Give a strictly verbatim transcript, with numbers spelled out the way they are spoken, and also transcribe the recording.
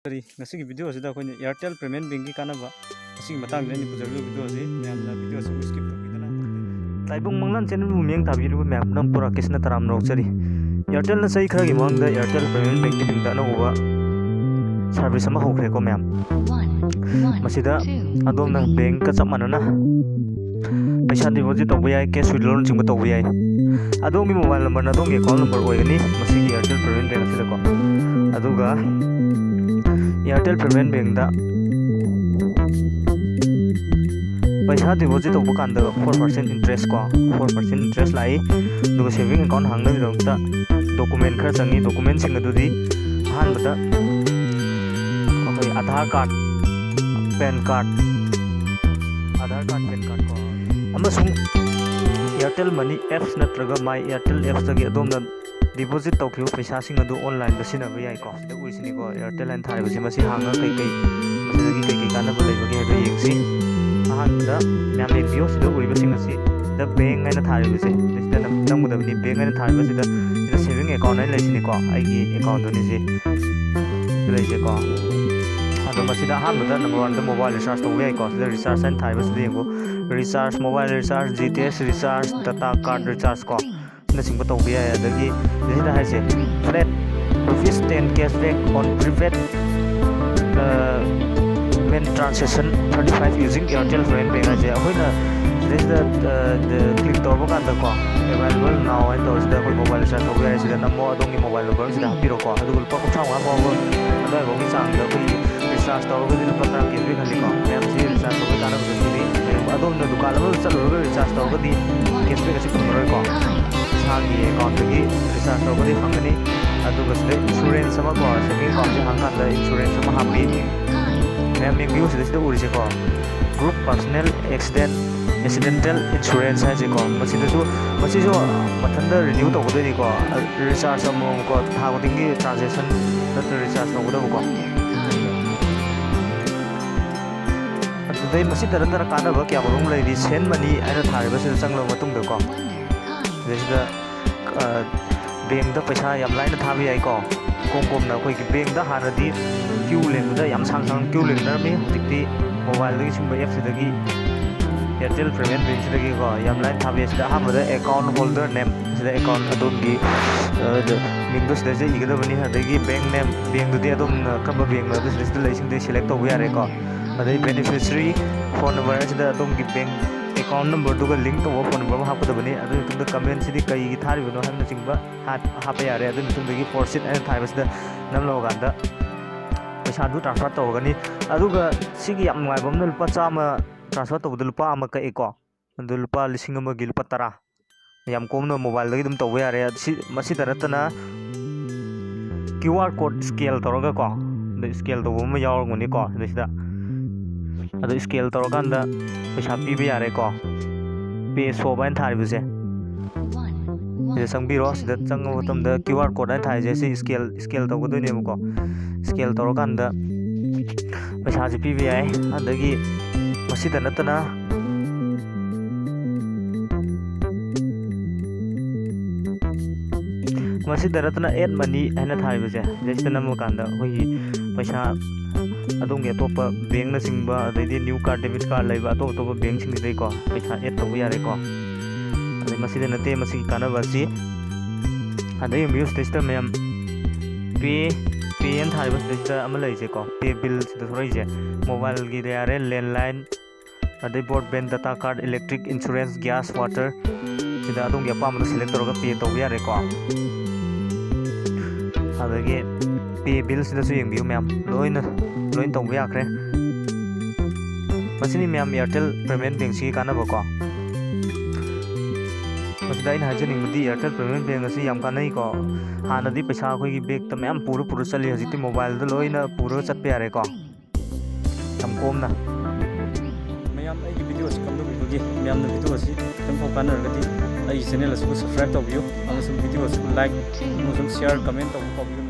ꯀꯔꯤ, ꯉꯁꯤꯒꯤ video ꯑꯁꯤꯗ ꯑꯩꯈꯣꯏꯅ Airtel Payment Bankꯀꯤ ꯀꯥꯟꯅꯕ ꯑꯁꯤꯒꯤ ꯃꯇꯥꯡꯗ ꯑꯩꯅ ꯄꯨꯖꯔꯤꯕ video ꯑꯁꯤ ꯃꯌꯥꯝꯅ video ꯑꯁꯤ skip ꯇꯧꯕꯤꯗꯅ꯫ ꯇꯥꯏꯕꯪ ꯃꯪꯂꯥꯟ channelꯕꯨ ꯃꯤꯠꯌꯦꯡ ꯊꯥꯕꯤꯔꯤꯕ ꯃꯌꯥꯝ ꯄꯨꯝꯅꯃꯛꯄꯨ ꯔꯥꯀꯦꯁꯅ ꯇꯔꯥꯝꯅ ꯑꯣꯛꯆꯔꯤ꯫ Airtelꯅ ꯆꯍꯤ ꯈꯔꯒꯤ ꯃꯃꯥꯡꯗ Airtel Payment Bankꯀꯤ ꯃꯤꯡꯗ ꯑꯅꯧꯕ service ꯑꯃ ꯍꯧꯈ꯭ꯔꯦꯀꯣ ꯃꯌꯥꯝ꯫ ꯃꯁꯤꯗ ꯑꯗꯣꯝꯅ bankꯀ ꯆꯞ ꯃꯥꯟꯅꯅ ꯄꯩꯁꯥ deposit ꯇꯧꯕ ꯌꯥꯏ, cash withdrawꯅꯆꯤꯡꯕ ꯇꯧꯕ ꯌꯥꯏ꯫ ꯑꯗꯣꯝꯒꯤ mobile numberꯅ ꯑꯗꯣꯝꯒꯤ account number ꯑꯣꯏꯒꯅꯤ ꯃꯁꯤꯒꯤ Airtel Payment Bank ꯑꯁꯤꯗꯀꯣ꯫ ꯑꯗꯨꯒ Airtel Payment Bankꯇ ꯄꯩꯁꯥ deposit ꯇꯧꯕ ꯀꯥꯟꯗ four percent interest ꯀꯣ, four percent interest ꯂꯥꯛꯏ꯫ ꯑꯗꯨꯒ saving account ꯍꯥꯡꯅꯕꯒꯤꯗꯃꯛꯇ document ꯈꯔ ꯆꯪꯉꯤ꯫ Documentꯁꯤꯡ ꯑꯗꯨꯗꯤ ꯑꯍꯥꯟꯕꯗ ꯑꯩꯈꯣꯏ Aadhaar card, PAN card, Aadhaar card, PAN card ꯀꯣ, ꯑꯃꯁꯨꯡ Airtel Money apps ꯅꯠꯇ꯭ꯔꯒ My Airtel appsꯇꯒꯤ ꯑꯗꯣꯝꯅ deposit ꯇꯧꯈꯤꯕ ꯄꯩꯁꯥꯁꯤꯡ ꯑꯗꯨ onlineꯗ ꯁꯤꯖꯤꯟꯅꯕ ꯌꯥꯏꯀꯣ꯫ ꯁꯤꯗ ꯎꯔꯤꯁꯤꯅꯤꯀꯣ, Airtel ꯍꯥꯏꯅ ꯊꯥꯔꯤꯕꯁꯤ ꯃꯁꯤ ꯍꯥꯡꯉꯒ ꯀꯩꯀꯩ, ꯃꯁꯤꯗꯒꯤ ꯀꯩꯀꯩ ꯀꯥꯟꯅꯕ ꯂꯩꯕꯒꯦ ꯍꯥꯏꯕꯗꯨ ꯌꯦꯡꯁꯤ꯫ ꯑꯍꯥꯟꯕꯗ ꯃꯌꯥꯝ ꯌꯦꯡꯕꯤꯌꯨ, ꯁꯤꯗ ꯎꯔꯤꯕꯁꯤꯡ ꯑꯁꯤ ꯗ bank ꯍꯥꯏꯅ ꯊꯥꯔꯤꯕꯁꯦ, ꯁꯤꯗ ꯅꯝ-, ꯅꯝꯒꯗꯕꯅꯤ꯫ Bank ꯍꯥꯏꯅ ꯊꯥꯔꯤꯕꯁꯤꯗ, ꯁꯤꯗ saving account ꯍꯥꯏꯅ ꯂꯩꯁꯤꯅꯤꯀꯣ, ꯑꯩꯒꯤ accountꯗꯨꯅꯤ ꯁꯤ, ꯁꯤꯗ ꯂꯩꯁꯦꯀꯣ꯫ ꯑꯗꯣ ꯃꯁꯤꯗ ꯑꯍꯥꯟꯕꯗ number oneꯗ mobile recharge ꯇꯧꯕ ꯌꯥꯏꯀꯣ꯫ ꯁꯤꯗ recharge ꯍꯥꯏꯅ ꯊꯥꯔꯤꯕꯁꯤꯗ ꯌꯦꯡꯉꯨ, recharge, mobile recharge, D T H recharge, data card recharge ꯀꯣ, ꯑꯁꯤꯅꯆꯤꯡꯕ ꯇꯧꯕ ꯌꯥꯏ꯫ ꯑꯗꯒꯤ ꯁꯤꯗ ꯍꯥꯏꯁꯦ, flat rupees ten cashback on prepaid, uh, main transaction thirty five using Airtel Payment Bank ꯍꯥꯏꯁꯦ ꯑꯩꯈꯣꯏꯅ ꯁꯤꯗꯩꯁꯤꯗ, ꯑ, click ꯇꯧꯔꯕ ꯀꯥꯟꯗꯀꯣ, available now ꯍꯥꯏꯅ ꯇꯧꯔꯤꯁꯤꯗ ꯑꯩꯈꯣꯏ mobile recharge ꯇꯧꯕ ꯌꯥꯏ꯫ ꯁꯤꯗ ꯅꯝꯃꯣ, ꯑꯗꯣꯝꯒꯤ mobile number ꯁꯤꯗ ꯍꯥꯞꯄꯤꯔꯣꯀꯣ꯫ ꯑꯗꯨꯒ ꯂꯨꯄꯥ ꯀꯨꯟꯊ꯭ꯔꯥ ꯃꯉꯥ ꯐꯥꯎꯕ ꯑꯗꯨꯋꯥꯏꯐꯥꯎꯒꯤ ꯆꯥꯡꯗ ꯑꯩꯈꯣꯏꯒꯤ recharge ꯇꯧꯔꯒꯗꯤ ꯂꯨꯄꯥ ꯇꯔꯥ cashback ꯍꯜꯂꯤꯀꯣ꯫ ꯃꯌꯥꯝꯁꯤ recharge ꯇꯧꯕꯒꯤ ꯀꯥꯟꯅꯕꯗꯣ ꯁꯤꯅꯤ꯫ ꯀꯔꯤꯒꯨꯝꯕ ꯑꯗꯣꯝꯅ ꯗꯨꯀꯥꯟ ꯑꯃꯗ ꯆꯠꯂꯨꯔꯒ recharge ꯇꯧꯔꯒꯗꯤ cashback ꯑꯁꯤ ꯐꯪꯉꯔꯣꯏꯀꯣ꯫ ꯏꯁꯥꯒꯤ accountꯇꯒꯤ recharge ꯇꯧꯔꯒꯗꯤ ꯐꯪꯒꯅꯤ꯫ ꯑꯗꯨꯒ ꯁꯤꯗ insurance ꯑꯃ ꯀꯣ, saving accountꯁꯦ ꯍꯥꯡꯀꯥꯟꯗ insurance ꯑꯃ ꯍꯥꯞꯄꯤ꯫ ꯃꯌꯥꯝ ꯌꯦꯡꯕꯤꯌꯨ, ꯁꯤꯗ, ꯁꯤꯗ ꯎꯔꯤꯁꯦꯀꯣ, group personal accident, accidental insurance ꯍꯥꯏꯁꯦꯀꯣ, ꯃꯁꯤꯗꯁꯨ, ꯃꯁꯤꯁꯨ ꯃꯊꯟꯇ renew ꯇꯧꯒꯗꯣꯏꯅꯤꯀꯣ꯫ Recharge ꯑꯃꯃꯝꯀꯣ, ꯊꯥ ꯈꯨꯗꯤꯡꯒꯤ transaction ꯅꯠꯇ꯭ꯔꯒ recharge ꯇꯧꯒꯗꯕꯀꯣ꯫ ꯑꯗꯨꯗꯩ ꯃꯁꯤ ꯅꯠꯇꯅ ꯀꯥꯟꯅꯕ ꯀꯌꯥꯃꯔꯨꯝ ꯂꯩꯔꯤ꯫ Send money ꯍꯥꯏꯅ ꯊꯥꯔꯤꯕꯁꯤꯗ ꯆꯪꯂꯕ ꯃꯇꯨꯡꯗꯀꯣ, ꯁꯤꯗꯩꯁꯤꯗ, ꯑ, bankꯇ ꯄꯩꯁꯥ ꯌꯥꯝ ꯂꯥꯏꯅ ꯊꯥꯕ ꯌꯥꯏꯀꯣ꯫ ꯏꯀꯣꯝ ꯀꯣꯝꯅ ꯑꯩꯈꯣꯏꯒꯤ ꯕꯦꯡꯗ ꯍꯥꯟꯅꯗꯤ ꯀ꯭ꯌꯨ ꯂꯦꯡꯕꯗ ꯌꯥꯝ ꯁꯥꯡ ꯁꯥꯡꯅ ꯀ꯭ꯌꯨ ꯂꯦꯡꯅꯔꯝꯃꯤ꯫ ꯍꯧꯖꯤꯛꯇꯤ ꯃꯣꯕꯥꯏꯜꯗꯒꯤ ꯁꯤꯒꯨꯝꯕ ꯑꯦꯞꯁꯤꯗꯒꯤ, Airtel Payment Bankꯁꯤꯗꯒꯤꯀꯣ, ꯌꯥꯝ ꯂꯥꯏꯅ ꯊꯥꯕ ꯌꯥꯏ꯫ ꯁꯤꯗ ꯑꯍꯥꯟꯕꯗ account holder name, ꯁꯤꯗ account ꯑꯗꯣꯝꯒꯤ, ꯑ, ꯃꯤꯡꯗꯣ ꯁꯤꯗꯩꯁꯤꯗ ꯏꯒꯗꯕꯅꯤ꯫ ꯑꯗꯒꯤ bank name, ꯕꯦꯡꯗꯨꯗꯤ ꯑꯗꯣꯝꯅ ꯀꯔꯝꯕ ꯕꯦꯡꯅꯣ ꯑꯗꯨ ꯁꯤꯗꯩꯁꯤꯗ ꯂꯩꯁꯤꯡꯗꯩ select ꯇꯧꯕ ꯌꯥꯔꯦꯀꯣ꯫ ꯑꯗꯩ beneficiary phone number, ꯑꯁꯤꯗ ꯑꯗꯣꯝꯒꯤ bank account numberꯗꯨꯒ link ꯇꯧꯕ phone number ꯑꯃ ꯍꯥꯞꯀꯗꯕꯅꯤ꯫ ꯑꯗꯨꯒꯤ ꯃꯇꯨꯡꯗ commentꯁꯤꯗꯤ ꯀꯩꯒꯤ ꯊꯥꯔꯤꯕꯅꯣ ꯍꯥꯏꯕꯅꯆꯤꯡꯕ ꯍꯥꯞ-, ꯍꯥꯞꯄ ꯌꯥꯔꯦ꯫ ꯑꯗꯨꯒꯤ ꯃꯇꯨꯡꯗꯒꯤ proceed ꯍꯥꯏꯅ ꯊꯥꯔꯤꯕꯁꯤꯗ ꯅꯝꯂꯕ ꯀꯥꯟꯗ ꯄꯩꯁꯥꯗꯨ transfer ꯇꯧꯔꯒꯅꯤ꯫ ꯑꯗꯨꯒ ꯁꯤꯒꯤ ꯌꯥꯝ ꯅꯨꯡꯉꯥꯏꯕ ꯑꯃꯅ, ꯂꯨꯄꯥ ꯆꯥꯝꯃ transfer ꯇꯧꯕꯗ ꯂꯨꯄꯥ ꯑꯃ ꯀꯛꯑꯦꯀꯣ꯫ ꯑꯗꯨ ꯂꯨꯄꯥ ꯂꯤꯁꯤꯡ ꯑꯃꯒꯤ ꯂꯨꯄꯥ ꯇꯔꯥ꯫ ꯌꯥꯝ ꯀꯣꯝꯅ ꯃꯣꯕꯥꯏꯜꯗꯒꯤ ꯑꯗꯨꯝ ꯇꯧꯕ ꯌꯥꯔꯦ꯫ ꯁꯤ, ꯃꯁꯤꯗ ꯅꯠꯇꯅ QR code scan ꯇꯧꯔꯒꯀꯣ, ꯑꯗ scan ꯇꯧꯕ ꯑꯃ ꯌꯥꯎꯔꯝꯒꯅꯤꯀꯣ ꯁꯤꯗꯩꯁꯤꯗ꯫ ꯑꯗꯨ scan ꯇꯧꯔꯀꯥꯟꯗ ꯄꯩꯁꯥ ꯄꯤꯕ ꯌꯥꯔꯦꯀꯣ꯫ Pay shop ꯍꯥꯏꯅ ꯊꯥꯔꯤꯕꯁꯦ, ꯁꯤꯗ ꯆꯪꯕꯤꯔꯣ꯫ ꯁꯤꯗ ꯆꯪꯉꯕ ꯃꯇꯝꯗ QR code ꯍꯥꯏꯅ ꯊꯥꯔꯤꯁꯦ, ꯁꯤ scan, scan ꯇꯧꯒꯗꯣꯏꯅꯦꯕꯀꯣ꯫ Scan ꯇꯧꯔꯀꯥꯟꯗ ꯄꯩꯁꯥꯁꯦ ꯄꯤꯕ ꯌꯥꯏ꯫ ꯑꯗꯒꯤ ꯃꯁꯤꯗ ꯅꯠꯇꯅ, ꯃꯁꯤꯗ ꯅꯠꯇꯅ add money ꯍꯥꯏꯅ ꯊꯥꯔꯤꯕꯁꯦ, ꯁꯤꯗꯩꯁꯤꯗ ꯅꯝꯃꯀꯥꯟꯗ ꯑꯩꯈꯣꯏꯒꯤ ꯄꯩꯁꯥ ꯑꯗꯣꯝꯒꯤ ꯑꯇꯣꯞꯄ ꯕꯦꯡꯅꯆꯤꯡꯕ, ꯑꯗꯩꯗꯤ new card, debit card ꯂꯩꯕ ꯑꯇꯣꯞ ꯑꯇꯣꯞꯄ ꯕꯦꯡꯁꯤꯡꯁꯤꯗꯩꯀꯣ ꯄꯩꯁꯥ add ꯇꯧꯕ ꯌꯥꯔꯦꯀꯣ꯫ ꯑꯗꯩ ꯃꯁꯤꯗ ꯅꯠꯇꯦ, ꯃꯁꯤꯒꯤ ꯀꯥꯟꯅꯕ ꯑꯁꯤ, ꯑꯗꯩ ꯌꯦꯡꯕꯤꯌꯨ, ꯁꯤꯗꯩꯁꯤꯗ ꯃꯌꯥꯝ pay, pay ꯍꯥꯏꯅ ꯊꯥꯔꯤꯕ ꯁꯤꯗꯩꯁꯤꯗ ꯑꯃ ꯂꯩꯔꯤꯁꯦꯀꯣ, pay bill ꯁꯤꯗ ꯊꯣꯔꯛꯏꯁꯦ꯫ ꯃꯣꯕꯥꯏꯜꯒꯤꯗ ꯌꯥꯔꯦ, landline, ꯑꯗꯩ broadband, data card, electric, insurance, gas, water, ꯁꯤꯗ ꯑꯗꯣꯝꯒꯤ ꯑꯄꯥꯝꯕꯗꯣ select ꯇꯧꯔꯒ pay ꯇꯧꯕ ꯌꯥꯔꯦꯀꯣ꯫ ꯑꯗꯒꯤ pay bill ꯁꯤꯗꯁꯨ ꯌꯦꯡꯕꯤꯌꯨ ꯃꯌꯥꯝ, ꯂꯣꯏꯅ, ꯂꯣꯏꯅ ꯇꯧꯕ ꯌꯥꯈ꯭ꯔꯦ꯫ ꯃꯁꯤꯅꯤ ꯃꯌꯥꯝ Airtel Payment Bank ꯁꯤꯒꯤ ꯀꯥꯟꯅꯕꯀꯣ꯫ ꯃꯁꯤꯗ ꯑꯩꯅ ꯍꯥꯏꯖꯅꯤꯡꯕꯗꯤ Airtel Payment Bank ꯑꯁꯤ ꯌꯥꯝ ꯀꯥꯟꯅꯩꯀꯣ꯫ ꯍꯥꯟꯅꯗꯤ ꯄꯩꯁꯥ ꯑꯩꯈꯣꯏꯒꯤ bag ꯇ ꯃꯌꯥꯝ ꯄꯨꯔ ꯄꯨꯔ ꯆꯠꯂꯤ, ꯍꯧꯖꯤꯛꯇꯤ ꯃꯣꯕꯥꯏꯜꯗ ꯂꯣꯏꯅ ꯄꯨꯔꯒ ꯆꯠꯄ ꯌꯥꯔꯦꯀꯣ, ꯌꯥꯝ ꯀꯣꯝꯅ꯫ ꯃꯌꯥꯝ, ꯑꯩꯒꯤ video ꯑꯁꯤ ꯀꯝꯗꯧꯕꯤꯕꯒꯦ? ꯃꯌꯥꯝꯅ video ꯑꯁꯤ ꯈꯤꯇꯪ ꯐꯥꯎ ꯀꯥꯟꯅꯔꯒꯗꯤ ꯑꯩꯒꯤ channel ꯑꯁꯤꯕꯨ subscribe ꯇꯧꯕꯤꯌꯨ, ꯑꯃꯁꯨꯡ video ꯑꯁꯤꯕꯨ like ꯑꯃꯁꯨꯡ share, comment ꯇꯧꯕ ꯀꯥꯎꯕꯤꯒꯅꯨ꯫